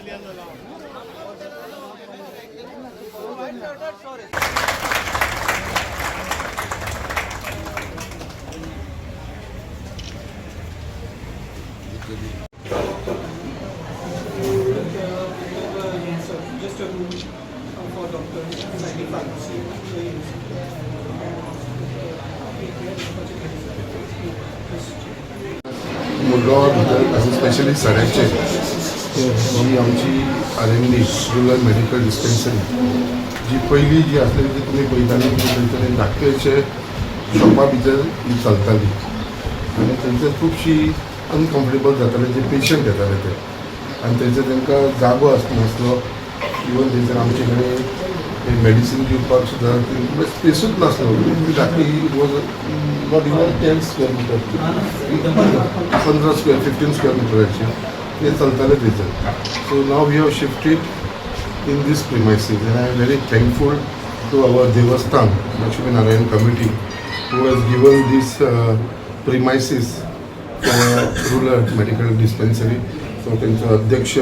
Yes, sir. Just a room for doctors, like pharmacy. मुरगांवा भितर आनी specially सड्याचेर ही आमची RMD rural medical dispensary जी पयली जी आसलेली ती तुमी पळयताली ती थंयसर एक धाकटेशे शॉपा भितर ही चलताली आनी थंयसर खुबशी अनकम्फर्टेबल जाताले जे पेशंट येताले ते आनी थंयसर तांकां जागो आसनासलो. इवन थंयसर आमचे कडेन मेडिसीन दिवपाक सुद्दां स्पेसूच नासलो. ती धाकटी was not even 10 square meter, 15 square, 15 square मिटराचे ते चलताले थंयसर. So now we have shifted in this premises and I am very thankful to our Devasthan Lakshmi Narayan committee who has given this premises for rural medical dispensary. So तेंचो अध्यक्ष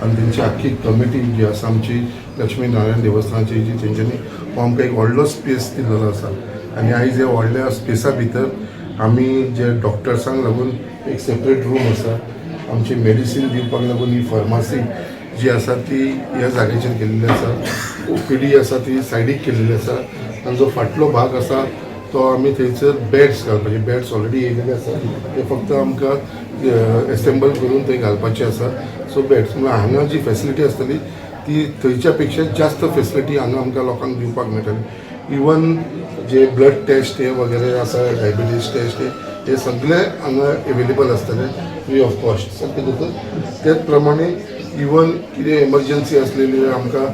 आनी तेंची आख्खी committee जी आसा आमची लक्ष्मी नारायण देवस्थानाची जी, तेंच्यांनी हो आमकां एक व्हडलो स्पेस दिल्लो आसा. आनी आयज ह्या व्हडल्या स्पेसा भितर आमी जे डॉक्टर्सांक लागून एक सेपरेट रूम आसा, आमची मेडिसीन दिवपाक लागून ही फार्मासी जी आसा ती ह्या जाग्याचेर केल्ली आसा, ओपीडी आसा ती सायडीक केल्लेली आसा आनी जो फाटलो भाग आसा तो आमी थंयसर बेड्स घालपाचे. बेड्स ऑलरेडी येयलेले आसा, ते फक्त आमकां एसेंबल करून थंय घालपाचे आसा. सो बेड्स म्हळ्यार हांगा जी फेसिलिटी आसतली ती थंयच्या पेक्षा जास्त फेसिलिटी हांगा आमकां लोकांक दिवपाक मेळटली. इवन जे ब्लड टेस्ट हे वगैरे आसा, डायबिटीज टेस्ट, हे सगळे हांगा एवेलेबल आसतले फ्री ऑफ कॉस्ट सारकें जाता. तेच प्रमाणे इवन कितें एमर्जन्सी आसलेली, आमकां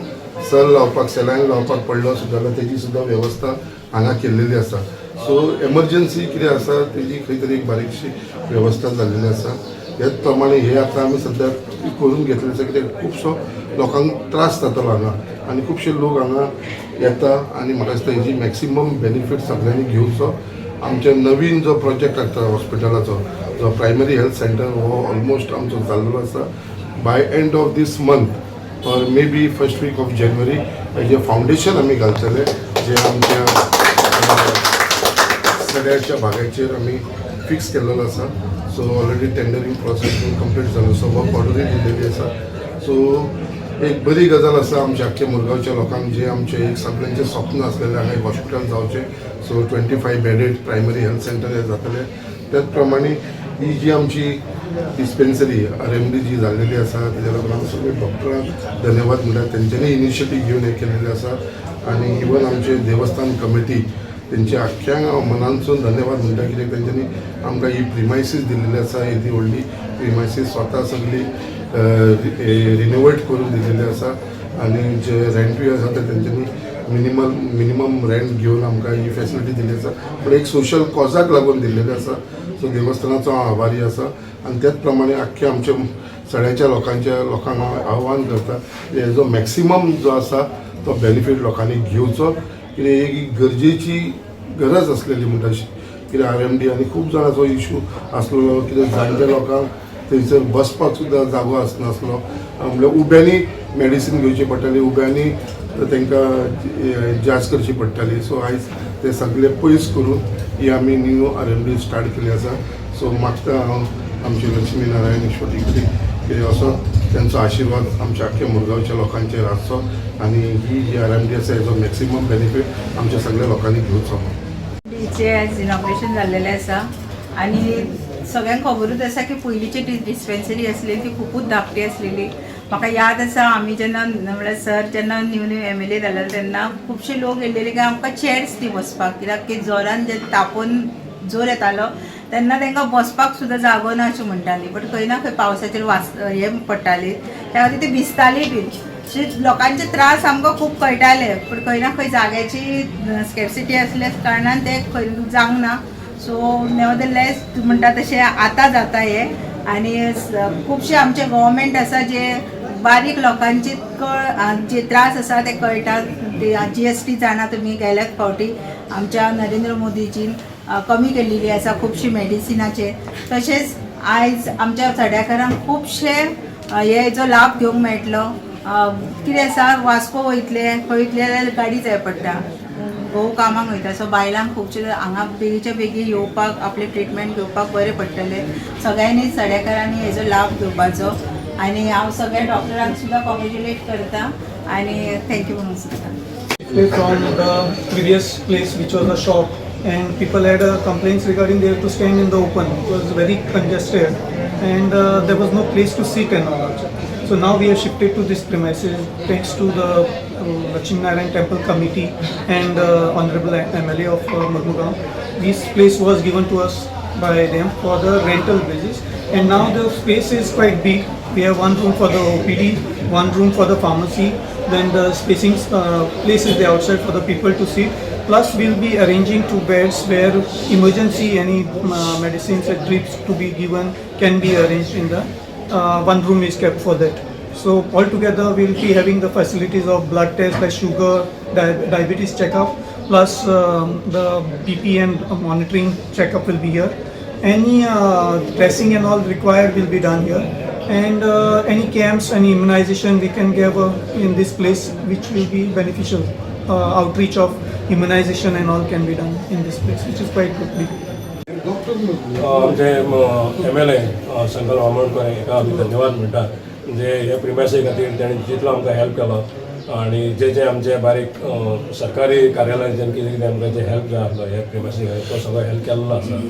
सल लावपाक, सेलायन लावपाक पडलो सुद्दां जाल्यार तेजी सुद्दां वेवस्था हांगा केल्लेली आसा. सो एमर्जन्सी कितें आसा तेजी खंय तरी एक बारीकशी वेवस्था जाल्लेली आसा. हेच प्रमाणे हे आतां आमी सद्याक करून घेतलें आसा, कित्याक खुबसो लोकांक त्रास जातालो हांगा आनी खुबशे लोक हांगा येता आनी म्हाका दिसता हेजी मॅक्सिमम बेनिफीट सगळ्यांनी घेवचो. आमचे नवीन जो प्रोजेक्ट आसता हॉस्पिटलाचो, जो प्रायमरी हेल्थ सेंटर, हो ऑलमोस्ट आमचो जाल्लो आसा. By end of this month or maybe first week of January हेजें फावंडेशन आमी घालतले, जे आमच्या सड्याच्या भागाचेर आमी फिक्स केल्लो आसा. So already tendering process complete जालो, सो वर्क ऑर्डरूय दिलेली आसा. सो एक बरी गजाल आसा आमच्या आख्ख्या मुरगांवच्या लोकांक, जे आमचें एक सगळ्यांचें स्वप्न आसलेलें हांगा एक हॉस्पिटल जावचें. So 25 bedded primary health center हे जातलें. त्याच प्रमाणे ही जी आमची डिस्पेन्सरी आरएमडी जी जाल्लेली आसा, तेज्या लागून आमी सगळे डॉक्टरांक धन्यवाद म्हणटा. तेंच्यांनी इनिशिएटीव घेवन हें केलेलें आसा. आनी इवन आमचे देवस्थान कमिटी, तेंच्या आख्ख्यांक हांव मनानसून धन्यवाद म्हणटा, कित्याक तेंच्यांनी आमकां ही प्रिमायसीस दिल्लेली आसा. येदी व्हडली प्रिमायसीस स्वता सगळी रिनोवेट करून दिलेली आसा आनी जे रेंटूय आसा ते तेंच्यांनी मिनिमल मिनिमम रेंट घेवन आमकां ही फेसिलिटी दिल्ली आसा, पूण एक सोशल कॉजाक लागून दिल्लेली आसा. सो देवस्थानाचो हांव आभारी आसा आनी त्याच प्रमाणे आख्ख्या आमच्या सड्याच्या लोकांच्या लोकांक हांव आव्हान करता, हेजो मॅक्सिमम जो आसा तो बेनिफीट लोकांनी घेवचो, कित्याक एक गरजेची गरज आसलेली म्हणटा अशी. कित्याक आरएमडी आनी खूब जाणांचो इशू आसलेलो, कित्याक जाणट्या लोकांक थंयसर बसपाक सुद्दां जागो आसनासलो, म्हणल्यार उब्यांनी मेडिसीन घेवची पडटाली, उब्यांनी तांकां जांच करची पडटाली. सो आयज ते सगळे पयस करून ही आमी न्यू आरएमडी स्टार्ट केली आसा. सो मागता हांव आमचे लक्ष्मी नारायण ईश्वरी कडेन की असो तेंचो आशिर्वाद आमच्या आख्ख्या मुरगांवच्या लोकांचेर आसचो आनी ही जी आरएमडी आसा हेजो मॅक्सिमम बेनिफीट आमच्या सगळ्या लोकांनी घेवचो. डीचे आयज इनॉग्रेशन जाल्लेलें आसा आनी सगळ्यांक खबरूच आसा की पयलींची डिस्पेन्सरी आसलेली ती खुबूच धाकटी आसलेली. म्हाका याद आसा, आमी जेन्ना, म्हणल्यार सर जेन्ना न्यू न्यू एमएलए जालेले तेन्ना खुबशे लोक येयलेले की आमकां चेयर्स दी बसपाक, कित्याक की जोरान जे तापोवन जोर येतालो तेन्ना तांकां बसपाक सुद्दां जागो ना अशें म्हणटाली. बट खंय ना खंय पावसाचेर वास हे पडटाली, त्या खातीर ती भिजताली बीन. अशे लोकांचे त्रास आमकां खूब कळटाले, पूण खंय ना खंय जाग्याची स्केर्सिटी आसल्या कारणान ते खंय जावंक ना. सो नेवरदलेस म्हणटा तशें आतां जाता हें. आनी खुबशे आमचे गव्हर्मेंट आसा जे बारीक लोकांची कळ जे त्रास आसा ते कळटा. जीएसटी जाणा तुमी, गेल्याच फावटी आमच्या नरेंद्र मोदीजीन कमी केलेली आसा खुबशी मेडिसिनाचे. तशेंच आयज आमच्या सड्याकारांक खुबशे हे जो लाभ घेवंक मेळटलो. कितें आसा, वास्को वयतले खंय जाल्यार गाडी जाय पडटा. घोव कामाक वयता, सो बायलांक खुबशे हांगा बेगीच्या बेगीन येवपाक, आपलें ट्रिटमेंट घेवपाक बरें पडटलें. सगळ्यांनी सड्याकारांनी हेजो लाभ घेवपाचो आनी हांव सगळ्या डॉक्टरांक सुद्दां कॉंग्रेच्युलेट करता आनी thank you म्हणूंक सोदता. From the previous place, which was a shop, and people had complaints regarding they have to stand in the open. It was very congested and there was no place to sit and all also. So now we have shifted to this premises thanks to the Lakshmi Narayan Temple Committee and Honorable MLA of Mormugao. This place was given to us by them for the rental basis, and now the space is quite big. We have one room for the OPD, one room for the pharmacy, then the spacing place is the outside for the people to sit. Plus, we'll be arranging two beds where emergency any medicines and drips to be given can be arranged in the one room is kept for that. So altogether, we'll be having the facilities of blood test like sugar, diabetes checkup, plus the BP and monitoring checkup will be here. Any dressing and all required will be done here, and any camps, any immunization we can give in this place, which will be beneficial. Outreach of immunization and all can be done in this place, which is quite good. Big. आमचे MLA संकल्प आमोणकर हेका आमी धन्यवाद म्हणटा, म्हणजे हे प्रिमायसी खातीर ताणें जितलो आमकां हेल्प केलो आनी जे जे आमचे बारीक सरकारी कार्यालयाच्यान कितें कितें आमकां जे हेल्प जाय आसलो हे प्रिमायसी खातीर, तो सगळो हेल्प केल्लो आसा.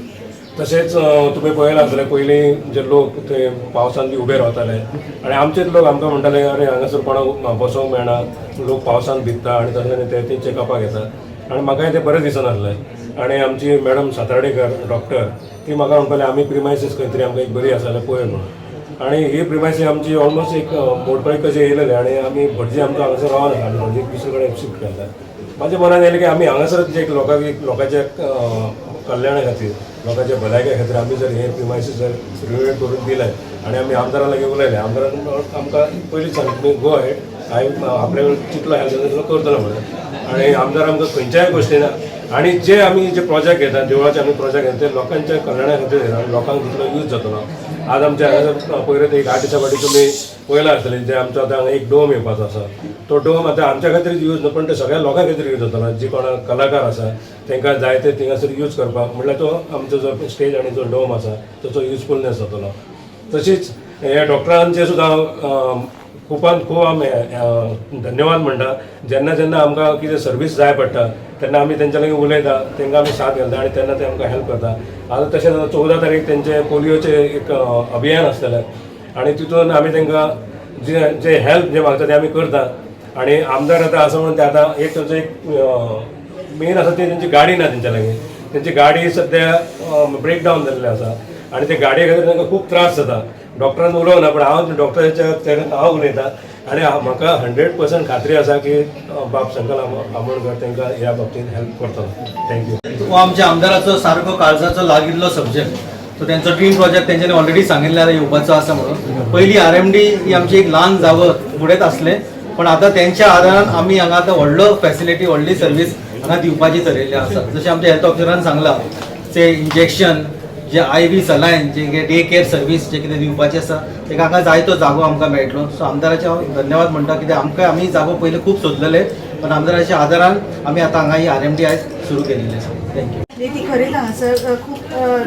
तशेंच तुमी पळयलां आसतलें, पयलीं जे लोक ते पावसान बी उबे रावताले आनी आमचेच लोक आमकां म्हणटाले, अरे, हांगासर कोणाक बसोंक मेळना, लोक पावसान भिजता आनी तशें ते ते चॅकअपाक येता. आनी म्हाकाय तें बरें दिसनासलें. आनी आमची मॅडम सातार्डेकर डॉक्टर, ती म्हाका म्हणपाली, आमी प्रिमायसीस खंय तरी आमकां एक बरी आसा जाल्यार पळय म्हणून. आनी ही प्रिमायसी आमची ऑलमोस्ट एक मोडकळी कशी येयलेली आनी आमी भटजी आमचो हांगासर रावना, आमी भटजी दुसरे कडेन शिफ्ट केल्ले. म्हाज्या मनान येयलें की आमी हांगासरच एक लोकांक, एक लोकांच्या कल्याणा खातीर, लोकांच्या भलायके खातीर आमी जर हे प्रिमायसीस जर रिनोवेट करून दिले आनी आमी आमदारा लागीं उलयले, आमदारान आमकां पयलींच सांगलें, तुमी गो अहेड, हांवें आपल्या जितलो हेल्प जाता तितलो करतलो म्हणून. आनी आमदार आमकां खंयच्याय गोश्टीन आनी जे आमी जे प्रोजेक्ट घेता, देवळाचे आमी प्रोजेक्ट घेता, ते लोकांच्या कल्याणा खातीर घेता आनी लोकांक तितलो यूज जातलो. आज आमच्या हांगासर पयलीं एक 8 दिसां फाटीं तुमी पळयलां आसतलें, जे आमचो आतां हांगा एक डोम येवपाचो आसा, तो डोम आतां आमच्या खातीर यूज न्हू, पण ते सगळ्या लोकां खातीर यूज जातलो. जी कोणा कलाकार आसा तांकां जाय ते थिंगासर यूज करपाक, म्हणल्यार तो आमचो जो स्टेज आनी जो डोम आसा ताचो युजफुलनेस जातलो. तशीच हे डॉक्टरांचे सुद्दां खुबान खूब आमी धन्यवाद म्हणटा. जेन्ना जेन्ना आमकां कितें सर्वीस जाय पडटा तेन्ना आमी तेंच्या लागीं उलयता, तांकां आमी साथ घालता आनी तेन्ना ते आमकां हेल्प करता. आतां तशेंच आतां 14 तारीख तेंचे पोलियोचें एक अभियान आसतलें आनी तितून आमी तांकां जे जे हेल्प जे मागता ते आमी करता. आनी आमदार आतां आसा म्हणून ते आतां एक तांचो एक मेन आसा ती तेंची गाडी ना तेंच्या लागीं. तेंची गाडी सद्या ब्रेक डावन जाल्ली आसा आनी ते गाडये खातीर तांकां खूब त्रास जाता. डॉक्टरान उलोवना, पण हांव डॉक्टराच्या तेन्ना हांव उलयतां आनी म्हाका 100% खात्री आसा की बाब संकल आमोणकर तांकां ह्या बाबतींत हेल्प करतलो. Thank you. हो आमच्या आमदाराचो सारको काळजाचो लागिल्लो सब्जेक्ट. सो त्यांचो ड्रीम प्रोजेक्ट तेंच्यांनी ऑलरेडी सांगिल्लें आतां येवपाचो आसा म्हणून. पयली आरएमडी ही आमची एक ल्हान जागो फुडेंच आसलें, पण आतां तेंच्या आदारान आमी हांगा आतां व्हडलो फॅसिलिटी, व्हडली सर्वीस हांगा दिवपाची थरयल्ली आसा. जशें आमच्या हेल्थ ऑफिसरान सांगलां, ते इंजेक्शन जे आयव्ही सलायन, जे डे केअर सर्वीस जे कितें दिवपाचें आसा, तेका हांगा जायतो जागो आमकां मेळटलो. सो आमदाराचे हांव धन्यवाद म्हणटा, कित्याक आमकां आमी जागो पयलीं खूब सोदलेले, पण आमदाराच्या आदारान आमी आतां हांगा ही आरएमडी आयज सुरू केलेली आसा. Thank you. ती खरेंच हांगासर खूब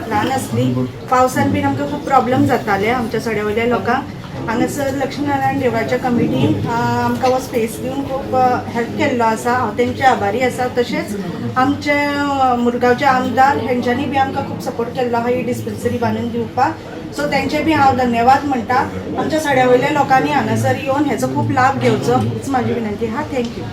ल्हान आसली. पावसान बीन आमकां खूब प्रॉब्लम जाताले आमच्या सड्या वयल्या लोकांक. हांगासर लक्ष्मीनारायण देवळाच्या कमिटीन आमकां हो स्पेस दिवन खूब हेल्प केल्लो आसा. हांव तेंचे आभारी आसा. तशेंच आमचे मुरगांवचे आमदार हेंच्यांनी बी आमकां खूब सपोर्ट केल्लो आहा ही डिस्पेन्सरी बांदून दिवपाक. सो तेंचे बी हांव धन्यवाद म्हणटा. आमच्या सड्या वयल्या लोकांनी हांगासर येवन हेचो खूब लाभ घेवचो हीच म्हाजी विनंती आहा. Thank you.